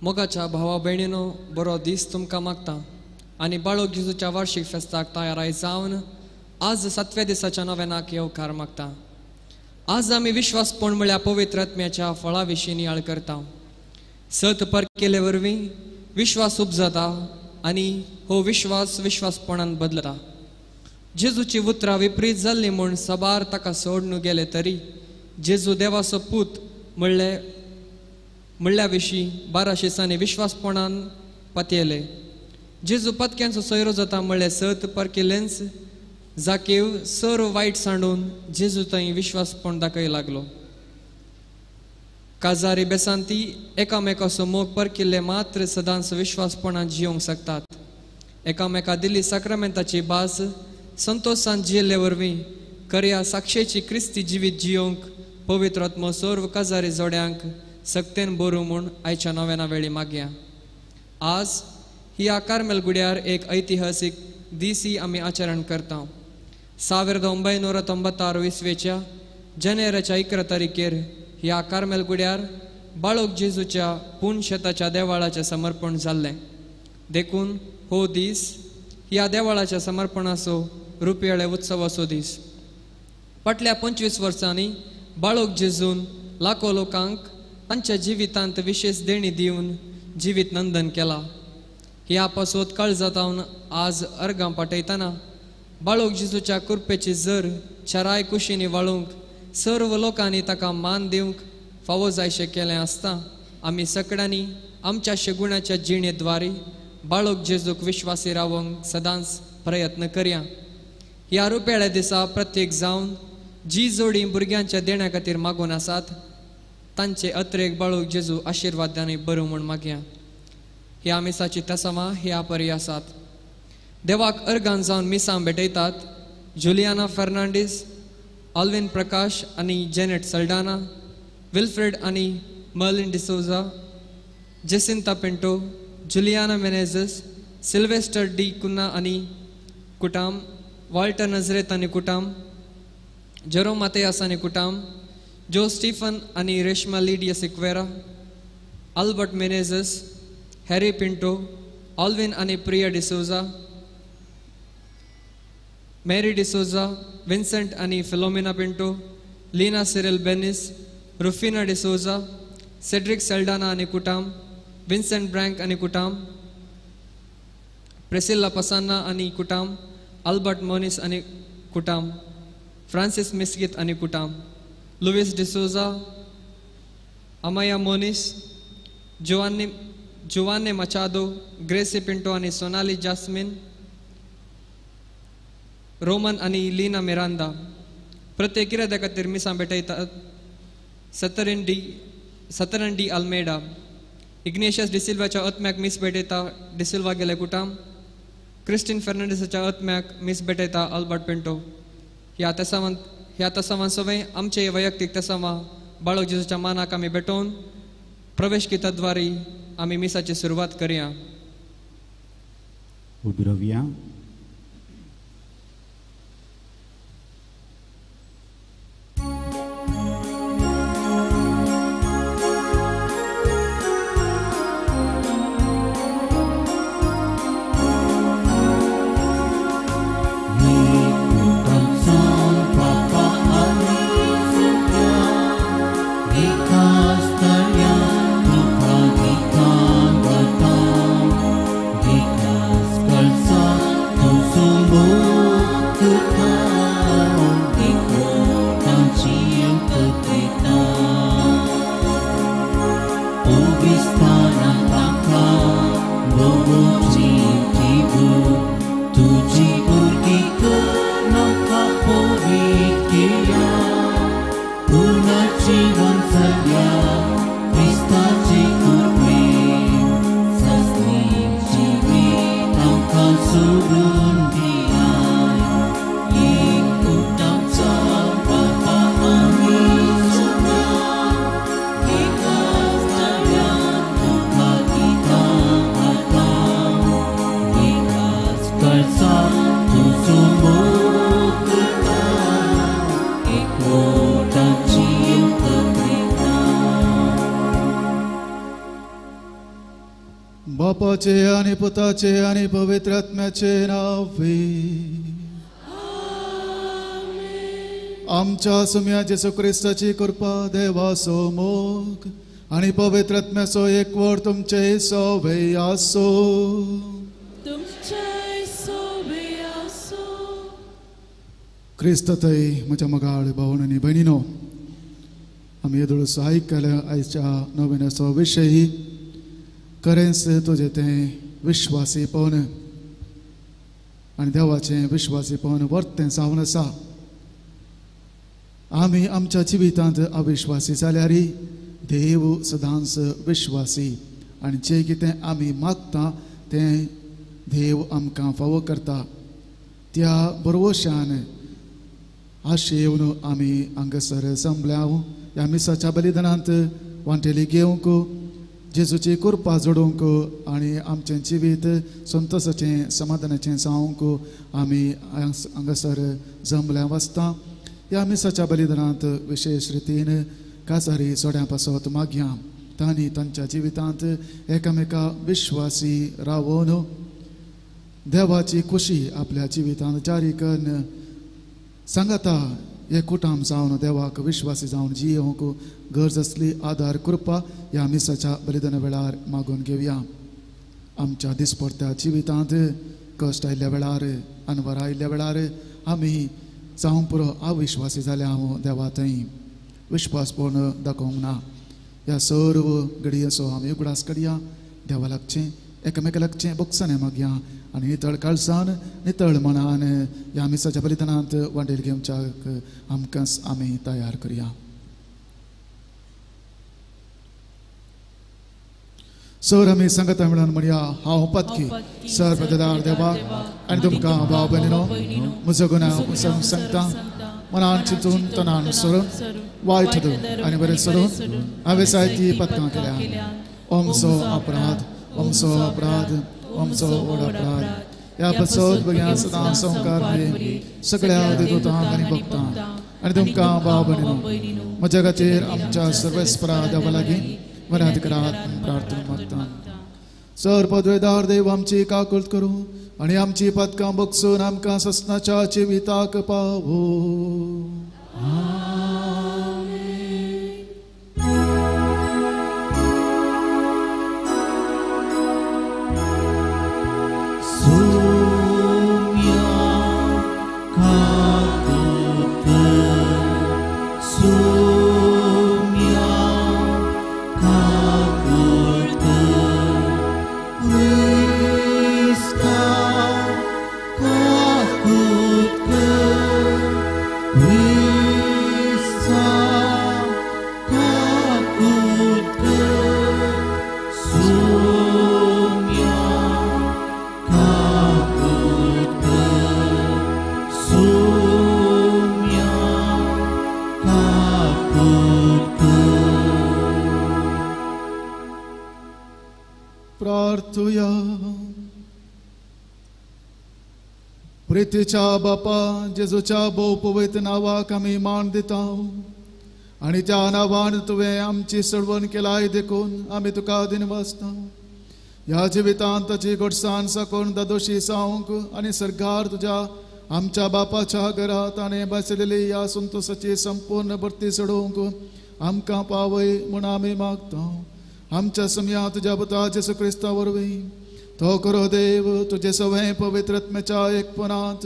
मोगाच्या भावा भयणीनो बरो दीस तुमकां मागता आनी बाळोक जेजूच्या वार्षिक फेस्ताक तयाराय जावन आज सातव्या दिसाच्या नव्यानाक येवकार मागता. आज आमी विश्वासपण म्हळ्यार पवित्र आत्म्याच्या फळा विशीं नियाळ करता. सत परकेले वरवीं विश्वास उपजाता आनी हो विश्वास विश्वासपणान बदलता. जेजूची उतरां विपरीत जाल्ली म्हूण सबार ताका सोडून गेले तरी जेजू देवाचो पूत म्हणल्या विशीं 12 शिसांनी विश्वासपणान पातयेले. जेजू पतक्यांचो सोयरो जाता म्हणलें सत परकेलेंच जाकीव सर्व वायट सांडून जेजू थंय विश्वासपण दाखय लागलो. काजारी बेसांती एकामेकाचो मोग परकिल्ले मात्र सदांच विश्वासपणान जियोंक शकतात. एकामेका दिल्ली साक्रामेंताची भास संतोशान जियेल्ले वरवीं करया साक्षेची क्रिस्ती जिवीत जियोंक पवित्र आत्मो सर्व काजारी जोड्यांक सक्तेन बरू म्हूण आयच्या नव्याना वेळी मागया. आज ह्या कार्मेल गुड्यार एक ऐतिहासीक दीसी आमी आचरण करता. 1996 इसवेच्या जानेवारीच्या 11 तारखेर ह्या कार्मेल गुड्यार बाळोक जेजूच्या पूण शेताच्या देवाळाचें समर्पण जाल्लें. देखून हो दीस ह्या देवाळाच्या समर्पणाचो रुपयाळे उत्सवाचो दीस. फाटल्या 25 वर्सांनी बाळोक जेजून लाखो लोकांक तांच्या जिवितांत विशेष देणी दिवन जिवीत नंदन केला. ह्या पासत काळजातावन आज अर्गां पाठयतना बाळोक जेजूच्या कृपेची जर चाराय कुशींनी वाळूंक सर्व लोकांनी ताका मान दिवंक फावो जायशें केलें आसता आमी सगळ्यांनी आमच्या शेगुणाच्या जिणेद्वारे बाळोक जेजूक विश्वासी रावंक सदांच प्रयत्न करया. ह्या रुपयाळ्या दिसा प्रत्येक जावन जी जोडी भुरग्यांच्या देण्या खातीर मागून आसात तांचे अत्रेक बाळोक जेजू आशिर्वादांनी बरो म्हूण मागया. ह्या मिसाची तसमां ह्या परी आसात. देवाक अर्गान जावन मिसां भेटयतात जुलियाना फर्नांडीस, ऑल्विन प्रकाश आनी जेनेट सल्डाना, विल्फ्रेड आनी Merlin D'Souza, Jacinta Pinto, Juliana Menezes, Sylvester D Cunha आनी कुटाम, वॉल्टर नजरेत आनी कुटाम, जेरोम मातेयास आनी कुटाम, जो स्टीफन आनी Reshma Lydia Sequeira, Albert Menezes, Harry Pinto, Alvin आनी प्रिया डिसोजा, मेरी डिसोजा, विन्सेंट आनी Philomena Pinto, Leena Cyril Benis, Rufina D'Souza, Cedric Saldanha आनी कुटाम, विन्सेंट ब्रँक आनी कुटाम, प्रेसिल्ला पसान्ना आनी कुटाम, अल्बर्ट मोनिस आनी कुटाम, फ्रांसीस मिस्गित आनी कुटाम, लुईस डिसोजा, अमाया मोनिस, जुवाने मचादो, ग्रेसी पिंटो आनी सोनाली जास्मिन, रोमन आनी लीना मिरांदा. प्रत्येक इराद्या खातीर मिसां भेटयतात सतरन डी अल्मेडा. इग्नेशियस डिसिल्वाच्या आत्म्याक मीस भेटयता डिसिल्वा गेले कुटाम. क्रिस्टीन फर्नांडीसाच्या आत्म्याक मीस भेटयता अल्बर्ट पिंटो. ह्या तसावान सवय आमचे वैयक्तीक तसावां बाळक जेजूच्या मानाक आमी भेटोवन प्रवेश गीताद्वारे आमी मिसाची सुरवात करया. उबी रावया. Ekota बापाचे आनी पुताचे आनी पवित्र आत्म्याचे नांवे. आमच्या सुम्या जेजू क्रिस्ताची कृपा, देवाचो मोग आनी पवित्र आत्म्याचो एकवट तुमचे सवे आसो. क्रिस्त थंय म्हज्या मोगाळ भावण आनी भयणीनो, आमी येदोळसो आयकल्या आयच्या नविनाचो विशय खरेंच तुजें तें विश्वासीपण आनी देवाचें विश्वासीपण वर्तें जावन आसा. आमी आमच्या जिवितांत अविश्वासी जाल्यार देव सदांच विश्वासी आनी जें कितें आमी मागता तें देव आमकां फावो करता. त्या बरवशान आशेवन आमी हांगासर जमल्या ह्या मिसाच्या बलिदानांत वांटेली घेवंक, जेजूची कृपा जोडूंक आनी आमचें जिवीत संतोसाचें समाधानाचें जावंक आमी हांगासर जमल्या वाचता. ह्या मिसाच्या बलिदानांत विशेश रितीन काजारी जोड्यां पासत मागया तांणी तांच्या जिवितांत एकामेका विश्वासी रावोन देवाची खुशी आपल्या जिवितांत जारी करून सांगाता एकूटाम जावन देवाक विश्वासी जावन जियेवंक गरज आसली आदार कृपा ह्या मिसाच्या बलिदाना वेळार मागून घेवया. आमच्या दिसपडत्या जिवितांत कश्ट आयिल्ल्या वेळार, अनवर आयिल्ल्या वेळार आमी जावंक पुरो अविश्वासी जाल्या हांव देवा थंय विश्वासपण दाखोवंक ना. ह्या सर्व घडयेचो आमी उगडास करया, देवा लागचें एकामेका लागचें बोगसाणें मागया आनी नितळ काळजान नितळ मनान ह्या मिसाच्या बलिदानांत वांटेल घेवच्याक आमकां आमी तयार करया. सर आमी सांगता म्हणून म्हणया, हांव पतकी सर पददार देवाक आनी तुमकां भाव भयणीनो म्हजो गुन्यांव सांगता, मनान चिंतून तणान सोडून वायट आनी बरें सोडून हांवें जायती पतकां केल्या. ओमचो अपराध, ओमचो अपराध, ओमचो व्हड अपराध. ह्या पासत भुरग्यां सदां संवकार सगळ्या देवतांक आनी भक्तांक आनी तुमकां भाव भयणीनो म्हज्या खातीर आमच्या सर्वेस्परा देवा लागीं मनात करात प्रार्थना मागता. सर पदवेदार देव आमची काकुळट करूं आनी आमची पदकां बगसून आमकां ससनाच्या जिविताक पावो. प्रितीच्या बापा जेजूच्या भोव पवित्र नांवाक आमी मान दिता आनी त्या नांवान तुवें आमची सडवण केलाय देखून आमी तुका दिनवासता. ह्या जिवितांत ताची गोडसाण साकून दादोशी जावंक आनी सरकार तुज्या आमच्या बापाच्या घरा ताणें बसलेली ह्या संतोसाची संपूर्ण भरती सोडोवंक आमकां पावय म्हूण आमी मागता. आमच्या समया तुज्या पुता जेजू क्रिस्ता वरवीं तो करो देव तुजे सवें पवित्र आत्म्याच्या एकपणांत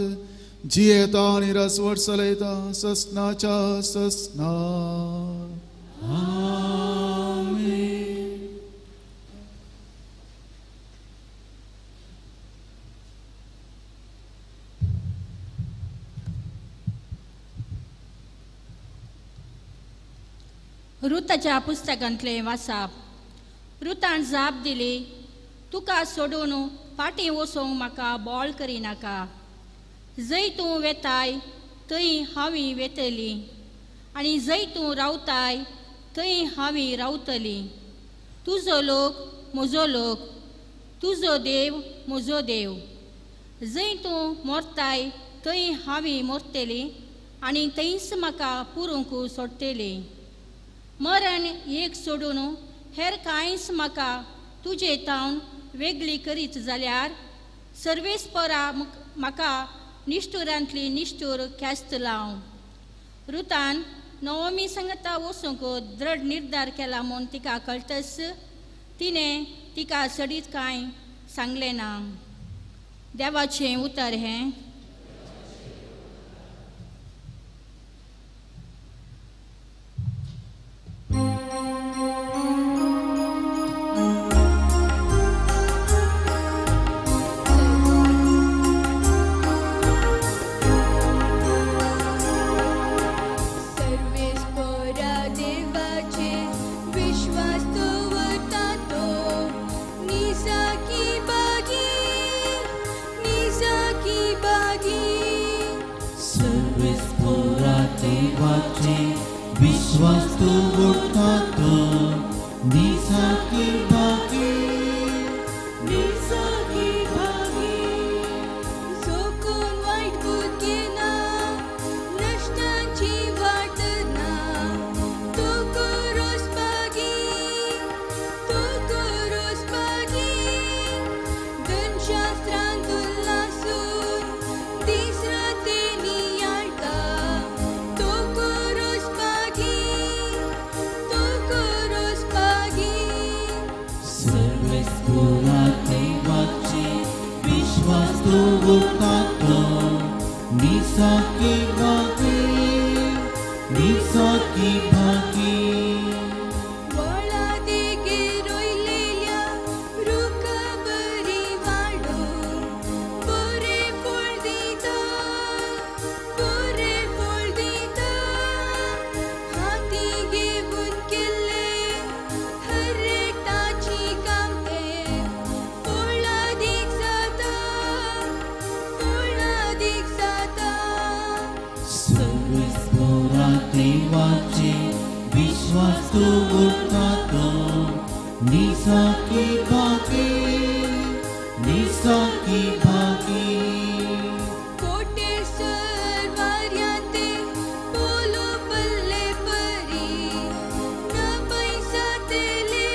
जियेता आनी रसवट चलयता ससनाच्या ससना. रुताच्या पुस्तकांतलें वाचप. रुतान जाप दिली, तुका सोडून फाटीं वचूंक म्हाका बोळ करिनाका. जंय तूं वेताय थंय हांव वेतली आनी जंय तूं रावताय थंय हांव रावतली. तुजो लोक म्हजो लोक, तुजो देव म्हजो देव. जंय तूं मरताय थंय हांव मरतली आनी थंयच म्हाका पुरूंक सोडटली. मरण एक सोडून हेर कांयच म्हाका तुजे तावन वेगळी करीत जाल्यार सर्वेस्परा म्हाका निश्ठुरांतली निश्ठूर ख्यास्त लाव. रुतान नवमी संगता वचूंक दृढ निर्धार केला म्हूण तिका कळटस तिणें तिका सडीत कांय सांगलें ना. देवाचें उतर हें. विश्वास दवरता तो निसाकी भागी, निसाकी भागी. जोखून वायट बुद्धी ना, नश्टांची वाट ना, तूं करोस भागी, तूं करोस भागी. धनशास्त्रांत उल्लासून दीस राती नियाळटा, तूं करोस भागी, तूं करोस भागी. सर्वेस्पोरा देवाचे विश्वास दवरता तो निसाकी भागी, निसाकी भागी. वळा देगे रोयलेल्या रुखा बरी वाडो, बरें फळ दिता, बरें फळ दिता. हाती घेवन केल्ले हर एकटाची काम तें, फळादीक जाता, फळादीक जाता. सर्वेस्पोरा देवाचे विश्वास दवरता तो निसाकी भागी, निसाकी भागी. कोटे सरवाऱ्यांते पोलो पल्ले परी, न पैसा तेले,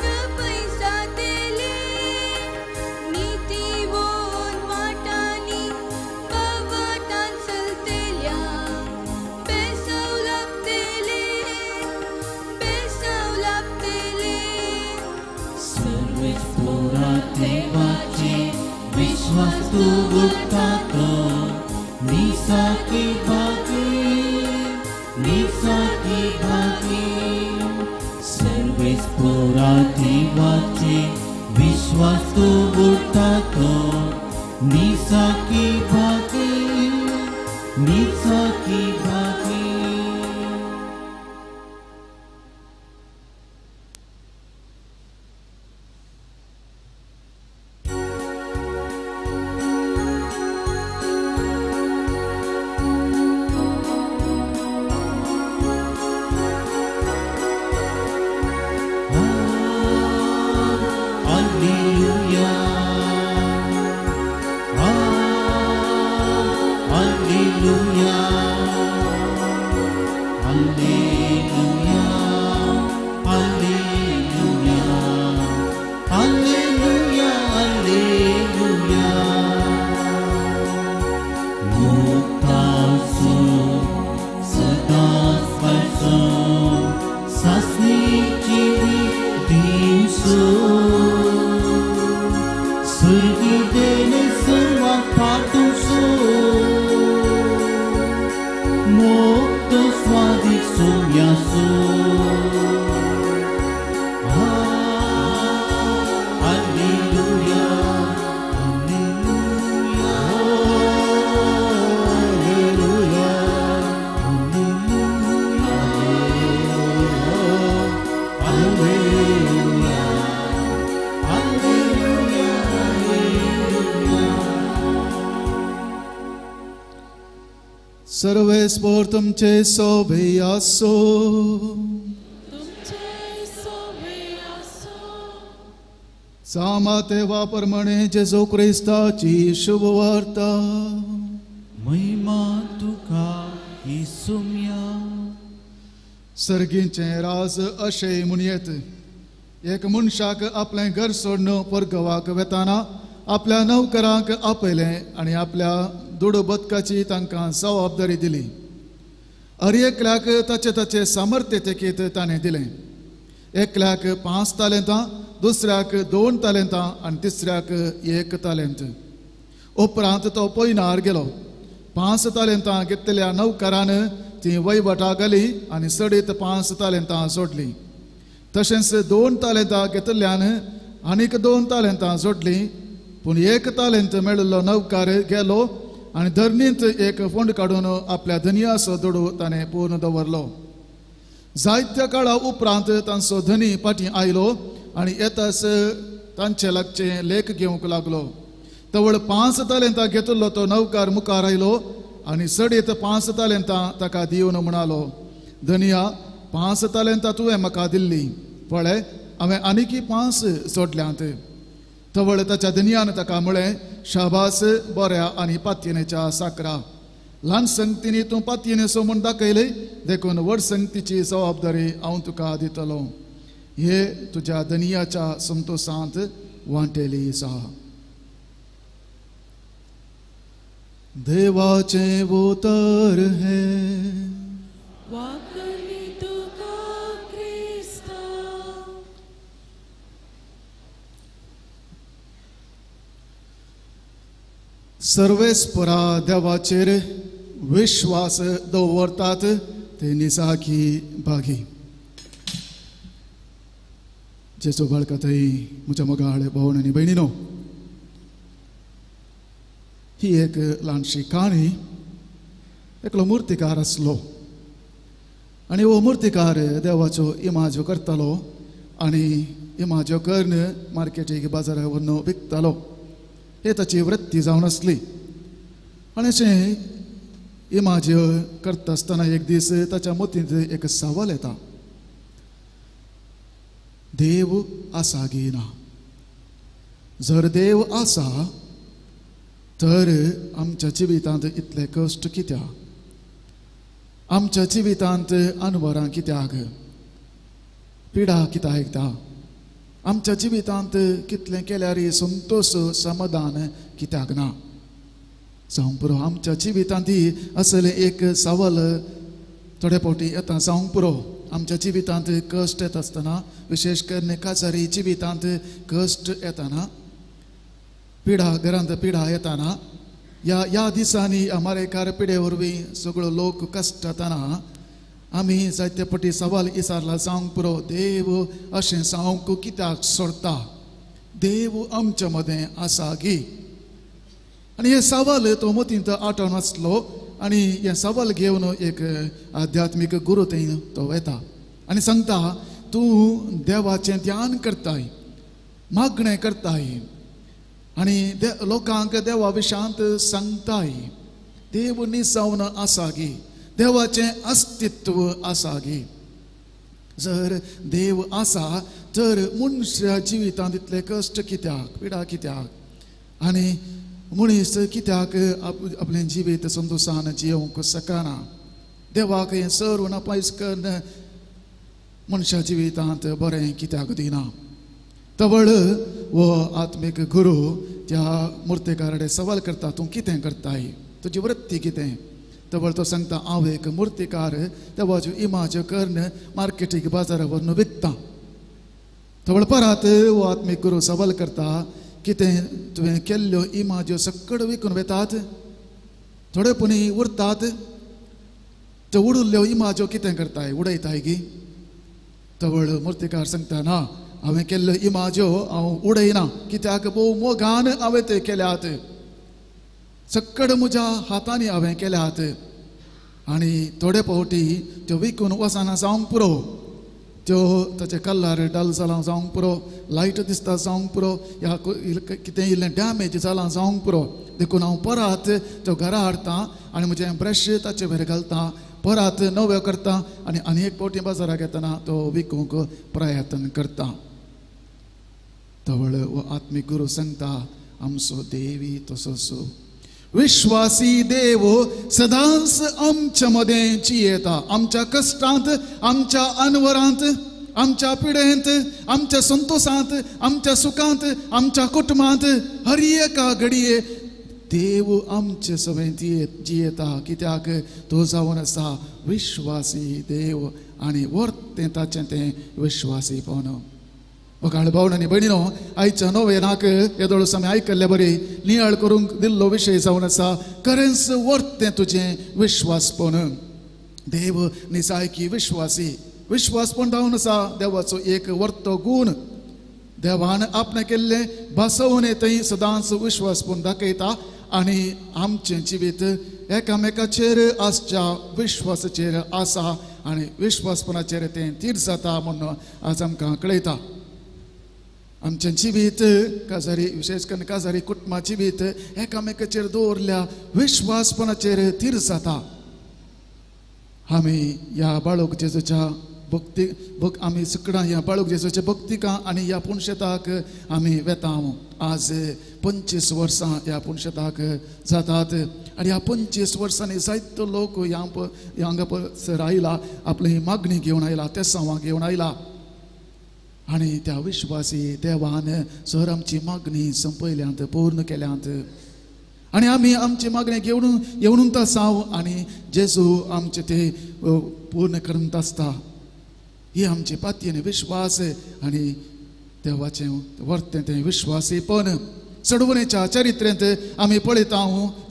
न पैसा तेले. नीतिवोन वाटांनी बावाटान चलतेल्या, बेसाव लाभतेले, बेसाव लाभतेले. सर्वेस्पोरा देवाचे विश्वास दवरता तो निसाकी भागी, निसाकी भागी. सर्वेस्पोरा देवाचे विश्वास दवरता तो निसाकी भागी, निसाकी भागी. Alleluia, Alleluia, Alleluia, Alleluia, Alleluia, Alleluia. मुक्तासो सदां स्पर्शो सासणीची दिवसो, सुर्गी देणे सर्वांक पातुसो, मुक्त स्वादीक सोम्यासो. Alleluia, Alleluia, Alleluia, Alleluia, Alleluia, Alleluia. सर्वेस्पोर तुमचे सोबे आसो. सामा तेवा प्रमाणे जेजू क्रिस्ताची शुभवार्ता. महिमा तुका इसुम्या. सर्गींचें राज अशें म्हणयेत, एक मनशाक आपलें घर सोडून परगवाक वेताना आपल्या नवकरांक आपयलें आनी आपल्या दुडू बदकाची तांकां जबाबदारी दिली. हर एकल्याक ताचे ताचे सामर्थ्य तेकीत ताणें दिलें. एकल्याक 5 तालेंतां, दुसऱ्याक 2 तालेंतां आनी तिसऱ्याक 1 तालेंत. उपरांत तो पयनार गेलो. 5 तालेंतां घेतलेल्या नवकरान ती वयवटा घाली आनी सडीत 5 तालेंतां जोडलीं. तशेंच 2 तालेंतां घेतल्यान आनीक 2 तालेंतां जोडलीं. पूण 1 तालेंत मेळिल्लो नवकार गेलो आनी धरणींत एक फोंड काडून आपल्या धनयाचो दुडू ताणें पूर्ण दवरलो. जायत्या काळा उपरांत तांचो धनी फाटीं आयलो आनी येताच तांचे लागचें लेख घेवंक लागलो. तवळ 5 तालेंतां घेतिल्लो तो नवकार मुखार आयलो आनी सडीत 5 तालेंतां ताका दिवन म्हणालो, धनया, 5 तालेंतां तुवें म्हाका दिल्ली, पळय हांवें आनीकी 5 जोडल्यांत. तवळ ताच्या धनयान ताका म्हळें, शाबास, बऱ्या आनी पातयेच्या साकरा, ल्हान संगतींनी तूं पातयेनेसो म्हूण दाखयले, देखून व्हड संगतीची जबाबदारी हांव तुका दितलो. हे तुज्या धनयाच्या संतोशांत वांटेली जा. देवाचें उतर हें. वाकली तुका क्रिस्ता. सर्वेस्परा देवाचेर विश्वास दवरतात ते निसाकी भागी. जेजू बाळकाताई, म्हज्या मोगाळ भावन आनी भयणीनो, ही एक ल्हानशी काणी. एकलो मुर्तीकार आसलो आनी हो मुर्तीकार देवाच्यो इमाज्यो करतालो आनी इमाज्यो करून मार्केटीक बाजाराक व्हरून विकतालो. हे ताची वृत्ती जावन आसली. आनी अशें इमाज्यो करता आसतना एक दीस ताच्या मतींत एक सवाल येता, देव आसा गी ना? जर देव आसा तर आमच्या जिवितांत इतले कश्ट कित्याक? आमच्या जिवितांत अनवरां कित्याक? पिडा कित्याक येता? आमच्या जिवितांत कितलें केल्यार संतोश समाधान कित्याक ना? जावंक पुरो आमच्या जिवितांत असलें एक सवाल थोडे फावटी येता. जावंक पुरो आमच्या जिवितांत कश्ट येता आसतना, विशेश करून काजारी जिवितांत कश्ट येताना, पिडा घरांत पिडा येताना, ह्या ह्या दिसांनी अमारेकार पिडे वरवीं सगळो लोक कश्टताना आमी जायते पटी सवाल विचारला, जावंक पुरो देव अशें जावंक कित्याक सोडता? देव आमच्या मदें आसा गी? आनी हे सवाल तो मतींत आठवण आसलो आनी हें सवाल घेवन एक आध्यात्मीक गुरू थंय तो वेता आनी सांगता, तूं देवाचें ध्यान करताय, मागणें करताय आनी लोकांक देवा विशांत सांगताय. देव निसावन आसा गी? देवाचें अस्तित्व आसा गी? जर देव आसा तर मनशा जिवितांत इतले कश्ट कित्याक, पिडा कित्याक? आनी मनीस कित्याक आपलें जिवीत संतोशान जियोवंक शकना? देवाक हें सर्व नापायस करून मनशा जिवितांत बरें कित्याक दिना? तवळ हो आत्मीक गुरू त्या मुर्तीकारा कडेन सवाल करता, तूं कितें करताय, तुजी वृत्ती कितें? तवळ तो सांगता, हांव एक मुर्तीकार, देवाच्यो इमाज्यो करून मार्केटीक बाजारा व्हरून विकता. तवळ परत हो आत्मीक गुरू सवाल करता, कितें तुवें केल्ल्यो इमाज्यो सकड विकून वेतात, थोडे पुणी उरतात, त्यो उडुल्ल्यो इमाज्यो कितें करताय, उडयताय गी? तवळ मुर्तीकार सांगता, ना, हांवें केल्ल्यो इमाज्यो हांव उडयना, कित्याक भोव मोगान हांवें ते केल्यात, सक्कड म्हज्या हातांनी हांवें केल्यात आनी थोडे फावटी त्यो विकून वचना जावंक पुरो, त्यो ताचे कलर डल जालां जावंक पुरो, लायट दिसता जावंक पुरो, ह्या कितें इल्लें डॅमेज जालां जावंक पुरो, देखून हांव परत त्यो घरा हाडटा आनी म्हजें ब्रश ताचे वयर घालता, परत नव्यो करता आनी आनी एक फावटी बाजाराक येतना तो विकूंक प्रयत्न करता. तवळ हो आत्मीक गुरू सांगता, आमचो देवी तसोच विश्वासी देव सदांच आमच्या मदें जियेता, आमच्या कश्टांत, आमच्या अनवरांत, आमच्या पिडेंत, आमच्या संतोशांत, आमच्या सुखांत, आमच्या कुटुंबांत हर एका घडये देव आमचे सवें जियेता. कित्याक तो जावन आसा विश्वासी देव आनी वर्तें ताचें तें विश्वासीपण. वकाळ भावण आनी भयणीनो, आयच्या नोवेनाक येदोळ आमी आयकल्ले बरी नियाळ करूंक दिल्लो विशय जावन आसा खरेंच वर्तें तुजें विश्वासपण. देव निसायकी विश्वासी, विश्वासपण जावन आसा देवाचो एक वर्तो गूण. देवान आपणें केल्लें भासोवणे थंय सदांच विश्वासपण दाखयता आनी आमचें जिवीत एकामेकाचेर आसच्या विश्वासाचेर आसा आनी विश्वासपणाचेर तें थीर जाता म्हणून आज आमकां कळयता. आमचें जिवीत काजारी, विशेश करून काजारी कुटुंबा जिवीत एकामेकाचेर दवरल्या विश्वासपणाचेर थीर जाता. आमी ह्या बाळक जेजूच्या भक्ती आमी सगळां ह्या बाळक जेजूच्या भक्तिका आनी ह्या पुणशेताक आमी वेता. आज 25 वर्सां ह्या पुणशेताक जातात आनी ह्या 25 वर्सांनी जायतो लोक ह्या हांगा सर आयला, आपली मागणी घेवन आयला, तेसांवां घेवन आयला आनी त्या विश्वासी देवान सर आमची मागणी संपयल्यांत, पूर्ण केल्यांत आनी आमी आमची मागणी घेवन येवन आसाव आनी जेजू आमचे ते पूर्ण करत आसता. ही आमची पाती आनी विश्वास आनी देवाचें वर्तें तें विश्वासीपण. चडवणेच्या चरित्रेंत आमी पळयता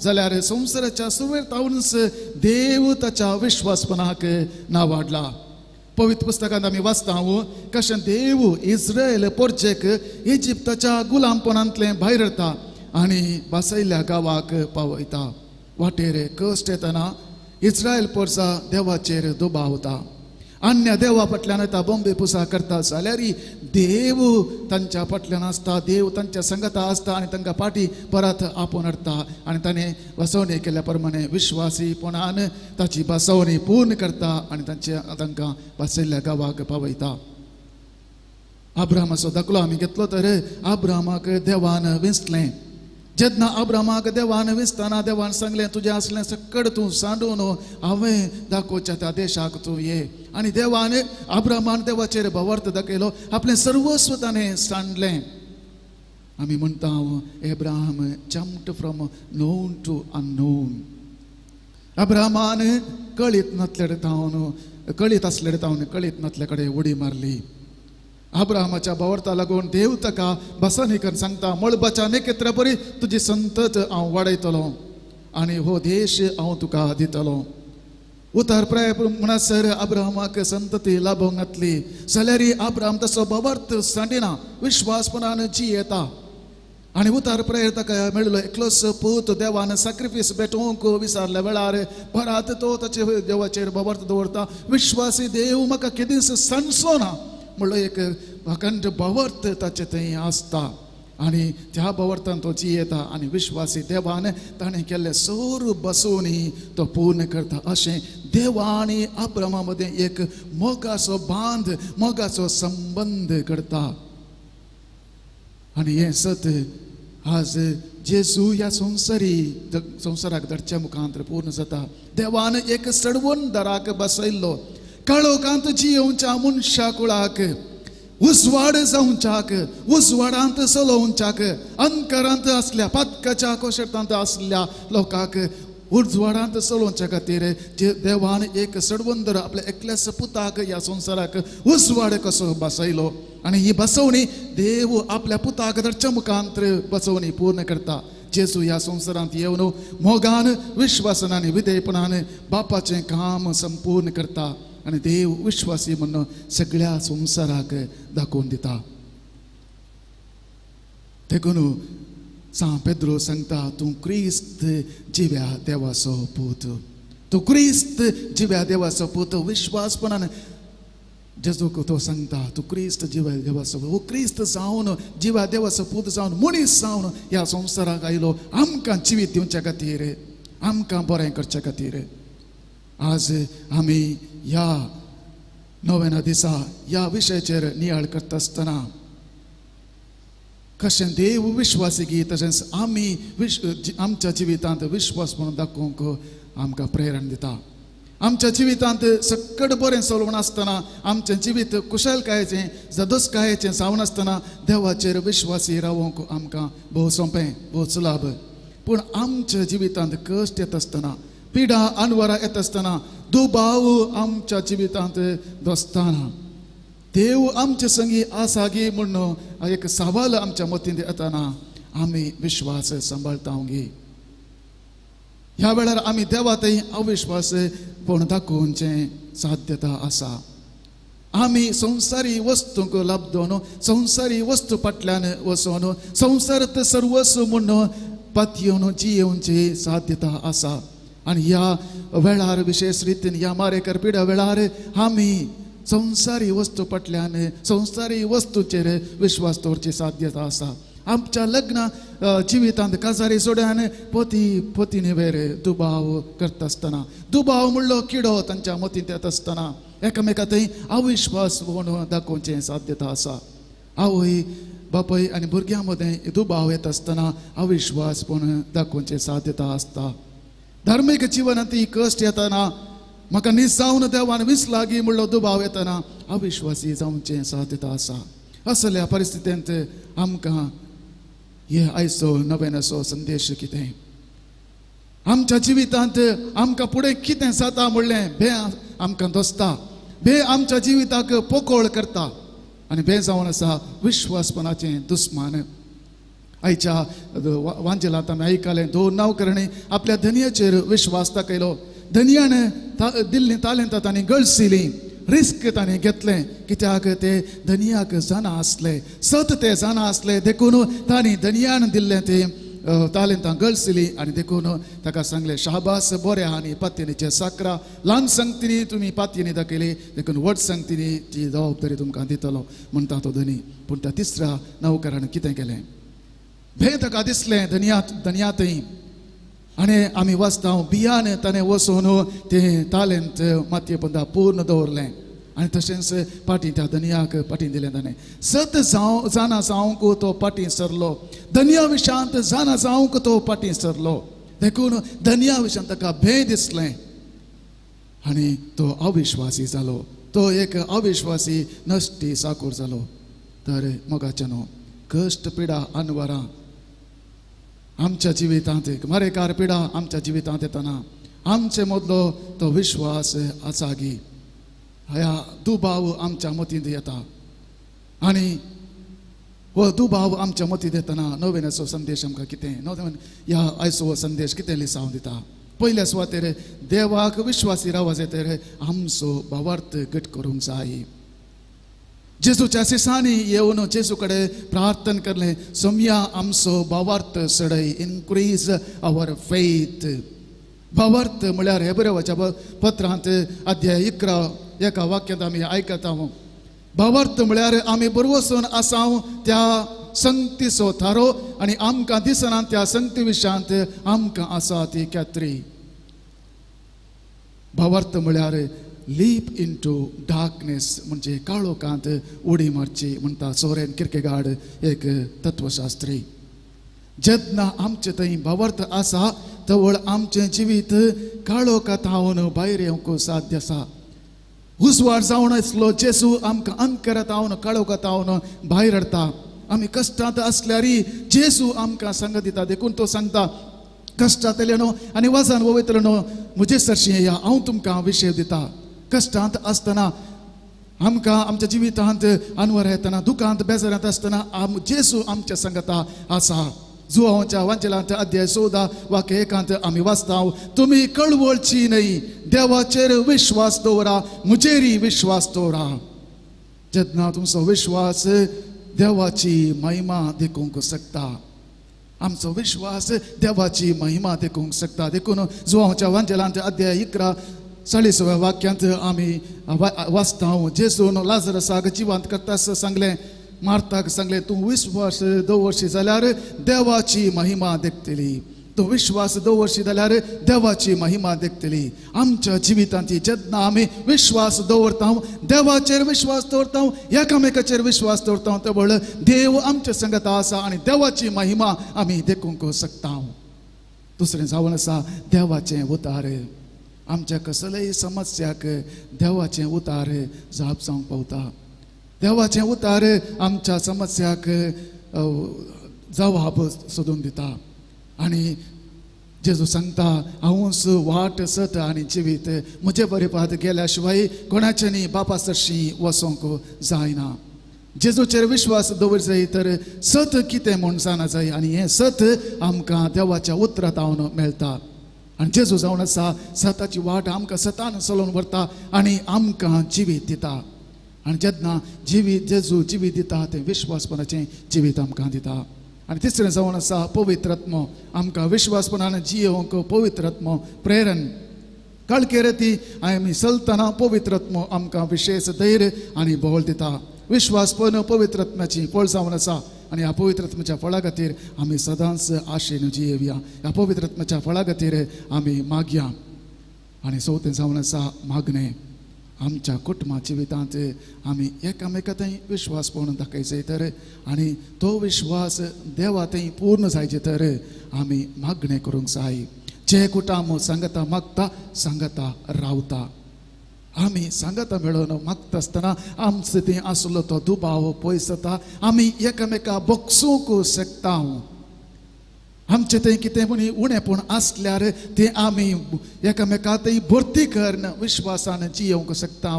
जाल्यार संवसाराच्या सुरवेर तावनच देव ताच्या विश्वासपणाक नावाडला. पवित्र पुस्तकांत आमी वाचता कशें देव इस्रायल पोरचेक इजिप्ताच्या गुलामपणांतलें भायर येता आनी बसयल्ल्या गांवाक पावयता. वाटेर कश्ट येतना इस्रायल पोरसा देवाचेर दुबावता, अन्य देवा फाटल्यान येता, बॉम्बे पुसा करता जाल्यार देव तांच्या फाटल्यान आसता, देव तांच्या संगता आसता आनी तांकां फाटी परत आपोवन हाडटा आनी ताणें बसवणी केल्या प्रमाणे विश्वासीपणान ताची बसवणी पूर्ण करता आनी तांचे तांकां बसयल्ल्या गांवाक पावयता. आब्रामाचो दाखलो आमी घेतलो तर आब्रामाक देवान विंचलें. जेन्ना आब्रामाक देवान विंचतना देवान सांगलें तुजें आसलें सकड तूं सांडून हांवें दाखोवच्या त्या देशाक तूं ये. आनी देवान आब्रामान देवाचेर भावार्थ दाखयलो, आपलें सर्वस्व ताणें सांडलें. आमी म्हणटा Abraham jumped from known to unknown. अब्राहमान कळीत नातले तावन, कळीत आसले तावन कळीत नातले कडेन उडी मारली. अब्राहमाच्या भावार्था लागून देव ताका बसानी करून सांगता मळबाच्या नखेत्रा परी तुजी संतत हांव वाडयतलो आनी हो देश हांव तुका दितलो. उतर प्राय म्हणसर अब्राहमाक संतती लाभोंक घातली जाल्यार अब्राहम तसो भावार्थ सांडिना, विश्वासपणान जियेता आनी उतार प्राय ताका मेळ्ळो एकलोच पूत. देवान सॅक्रिफायस भेटोवंक विचारल्या वेळार परत तो ताचे देवाचेर भावार्थ दवरता, विश्वासी देव म्हाका केदींच सांडचो ना म्हणलो एक अखंड भावार्थ ताचे थंय आसता आनी त्या भावार्थान तो जियेता आनी विश्वासी देवान ताणें केल्ले सोर बसोवणी तो पूर्ण करता. अशें देवा आनी अब्रामा मदें एक मोगाचो बांद, मोगाचो संबंद करता. आनी हें सत आज जेजू ह्या संवसारी संवसाराक धाडच्या मुखांत पूर्ण जाता. देवान एक सडवण दाराक बसयल्लो, काळोखांत जियेवच्या मनशा कुळाक उजवाड जावच्याक, उजवाडांत चलोवच्याक, अंकारांत आसल्या पातकाच्या कोशेतांत आसल्या लोकांक उजवाडांत चलोवच्या खातीर जे देवान एक सडवंदर आपल्या एकल्याच पुताक ह्या संवसाराक उजवाड कसो बसयलो आनी ही बसवणी देव आपल्या पुताक धाडच्या मुखांत बसवणी पूर्ण करता. जेजू ह्या संवसारांत येवन मोगान, विश्वासान आनी विधेयपणान बापाचें काम संपूर्ण करता आनी देव विश्वासी म्हणून सगळ्या संवसाराक दाखोवन दिता. देखून सांत पेद्रो सांगता तूं क्रिस्त जिव्या देवाचो पूत, तूं क्रिस्त जिव्या देवाचो पूत. विश्वासपणान जेजूक तो सांगता तूं क्रिस्त जिव्या देवाचो, हो क्रिस्त जावन जिव्या देवाचो पूत जावन मनीस जावन ह्या संवसाराक आयलो आमकां जिवीत दिवच्या खातीर, आमकां बरें करच्या खातीर. आज आमी ह्या नोवेना दिसा ह्या विशयाचेर नियाळ करता आसतना कशें देव विश्वासी गी तशेंच आमी आमच्या जिवितांत विश्वास म्हणून दाखोवंक आमकां प्रेरणा दिता. आमच्या जिवितांत सकट बरें चलोवन आसतना, आमचें जिवीत कुशलकायेचें जदोसकायेचें जावन आसतना देवाचेर विश्वासी रावंक आमकां भोव सोंपें, भोव सुलाभ. पूण आमच्या जिवितांत कश्ट येत आसतना, पिडा अनवरां येत आसतना, दुबाव आमच्या जिवितांत दोसतना, देव आमचे संगी आसा गी म्हूण एक सवाल आमच्या मतींत येतना आमी विश्वास सांबाळता गी. ह्या वेळार आमी देवा थंय अविश्वास पूण दाखोवचें साध्यता आसा. आमी संवसारी वस्तूंक लाबदोन, संवसारी वस्तू फाटल्यान वचोन, संवसारांत सर्वस्व म्हूण पातयेवन जियेवची साध्यता आसा. आनी ह्या वेळार विशेश रितीन ह्या मारेकर पिड्या वेळार आमी संवसारी वस्तू फाटल्यान, संवसारी वस्तूचेर विश्वास दवरची साध्यता आसा. आमच्या लग्न जिवितांत काजारी सोड्यान पती पतीनी वेर दुबाव करता आसतना, दुबाव म्हणलो किडो तांच्या मतींत येता आसतना एकामेका थंय अविश्वास म्हणून दाखोवचें साध्यता आसा. आवय बापूय आनी भुरग्यां मदें दुबाव येता आसतना अविश्वास म्हणून दाखोवचें साध्यता आसता. धार्मीक जिवनांत कश्ट येतना, म्हाका निजावन देवान विसलागी म्हणलो दुबाव येतना अविश्वासी जावचें साध्यता आसा. असल्या परिस्थितींत आमकां हे आयचो नव्यान संदेश कितें, आमच्या जिवितांत आमकां फुडें कितें जाता म्हणलें भे आमकां दोसता, भे आमच्या जिविताक पोकोळ करता आनी भे जावन आसा विश्वासपणाचें दुस्मान. आयच्या वांजेलांत आमी आयकलें, दोन नांवकरणी आपल्या धनयाचेर विश्वास दाखयलो. धनयान दिल्लीं तालेंतां तांणी गळसिलीं, रिस्क ताणें घेतलें, कित्याक ते धनयाक जाणा आसले, सत ते जाणा आसले, देखून तांणी धनयान दिल्लें ते तालेंतां गळसिली. आनी देखून ताका सांगलें, शाबास बऱ्या आनी पातयेनीचे साकरा, ल्हान संगतीनी तुमी पातयेनी दाखयली, देखून व्हड संगतीनी ती जबाबदारी तुमकां दितलो म्हणटा तो धनी. पूण त्या तिसऱ्या नवकरान कितें केलें, भंय ताका दिसलें धनया थंय. आनी आमी वाचता बियान ताणें वचून तें तालेंत मातये पंदा पूर्ण दवरलें आनी तशेंच पाटी त्या धनयाक पाटी दिलें ताणें. सत जावं जाणा जावंक तो पाटी सरलो, धनया विशांत जाणा जावंक तो पाटी सरलो, देखून धनया विशांत ताका भंय दिसलें आनी तो अविश्वासी जालो, तो एक अविश्वासी नश्टी साकूर जालो. तर मोगाचें न्हू, कश्ट पिडा अनवरां आमच्या जिवितांत, मारेकार पिडा आमच्या जिवितांत येतना आमचे मदलो तो विश्वास आसा गी, ह्या दुबाव आमच्या मतींत येता. आनी हो दुबाव आमच्या मतींत येतना नव्याचो संदेश आमकां कितें, ह्या आयचो हो संदेश कितें लिसांव दिता. पयल्या सुवातेर देवाक विश्वासी रावप जाय तर आमचो भावार्थ घट करूंक जाय. जेजूच्या सिसांनी येवन जेजू कडेन प्रार्थना करलें, सोमया आमचो भावार्थ सडय, इनक्रीज our faith. भावार्थ म्हळ्यार हेब्रेवाच्या पत्रांत अध्याय 11 एका वाक्यांत आमी आयकता. भावार्थ म्हळ्यार आमी बरवसून आसाव त्या संगतीचो थारो आनी आमकां दिसना त्या संगती विशयांत आमकां आसा ती खात्री. भावार्थ म्हळ्यार लीप इंटू डार्कनेस, म्हणजे काळोखांत उडी मारची म्हणटा सोरेन किर्केगार्ड एक तत्वशास्त्री. जेन्ना आमचे थंय भावार्थ आसा तवळ आमचें जिवीत काळोखांत भायर येवंक साध्य आसा. उजवाड जावन आसलो जेजू आमकां अंकरात हावन काळोखांत हावन भायर हाडटा. आमी कश्टांत आसल्यारय जेजू आमकां सांगत दिता, देखून तो सांगता, कश्टांतले न्हू आनी वजन वयतले न्हू म्हजे सरशी या, हांव तुमकां विशय दिता. कश्टांत आसतना आमकां आमच्या जिवितांत अनवर येतना, दुखांत बेजारांत आसतना जेजू आमच्या सांगता आसा. जुवांच्या वांचेलांत अध्याय 14 वाक्य 1 आमी वाचता, तुमी कळवळची न्हय, देवाचेर विश्वास दवरा, म्हजेरय विश्वास दवरा. जेन्ना तुमचो विश्वास देवाची महिमा देखूंक शकता, आमचो विश्वास देवाची महिमा देखूंक शकता. देखून जुवांच्या वांचेलांत अध्याय 11 40व्या वाक्यांत आमी वाचता, जेजून लाजरसाक जिवंत करता सांगलें, मार्ताक सांगलें, तूं विश्वास दवरशी जाल्यार देवाची महिमा देखतली, तूं विश्वास दवरशी जाल्यार देवाची महिमा देखतली. आमच्या जिवितांत जेन्ना आमी विश्वास दवरता, देवाचेर विश्वास दवरता, एकामेकाचेर विश्वास दवरता, तवळ देव आमच्या संगत आसा आनी देवाची महिमा आमी देखूंक शकता. दुसरें जावन आसा देवाचें उतार. आमच्या कसलेय समस्याक देवाचें उतार जाप जावंक पावता. देवाचें उतार आमच्या समस्याक जवाब सोदून दिता. आनी जेजू सांगता हांवूच वाट सत आनी जिवीत, म्हजे बरेपात गेल्या शिवाय कोणाचें न्ही बापा सरशी वचोंक जायना. जेजूचेर विश्वास दवर जाय तर सत कितें म्हूण जाणा जाय आनी हें सत आमकां देवाच्या उतरांत हांव मेळटा. आनी जेजू जावन आसा सताची वाट आमकां सतान चलोवन व्हरता आनी आमकां जिवीत दिता. आनी जेन्ना जिवीत जेजू जिवीत दिता तें विश्वासपणाचें जिवीत आमकां दिता. आनी तिसरें जावन आसा पवित्र आत्मो, आमकां विश्वासपणान जियोवंक पवित्र आत्मो प्रेरण. काळकेर ती आमी चलतना पवित्र आत्मो आमकां विशेश धैर्य आनी बळ दिता. विश्वासपण पवित्र आत्म्याची फळ जावन आसा आनी ह्या पवित्र आत्म्याच्या फळा खातीर आमी सदांच आशेन जियेवया. ह्या पवित्र आत्म्याच्या फळा खातीर आमी मागया. आनी चवथें जावन आसा मागणें. आमच्या कुटुंबा जिवितांत आमी एकामेका थंय विश्वासपण दाखयचे तर आनी तो विश्वास देवा थंय पूर्ण जायचे तर आमी मागणें करूंक जाय. जे कुटाम सांगता मागता सांगता रावता. आमी सांगता मेळोवन मागता आसतना आमचो थंय आसलो तो दुबाव पयस जाता. आमी एकामेका बगसूंक शकता. आमचें थंय कितें म्हण उणेपण आसल्यार तें आमी एकामेका थंय भरती करून विश्वासान जियोवंक शकता.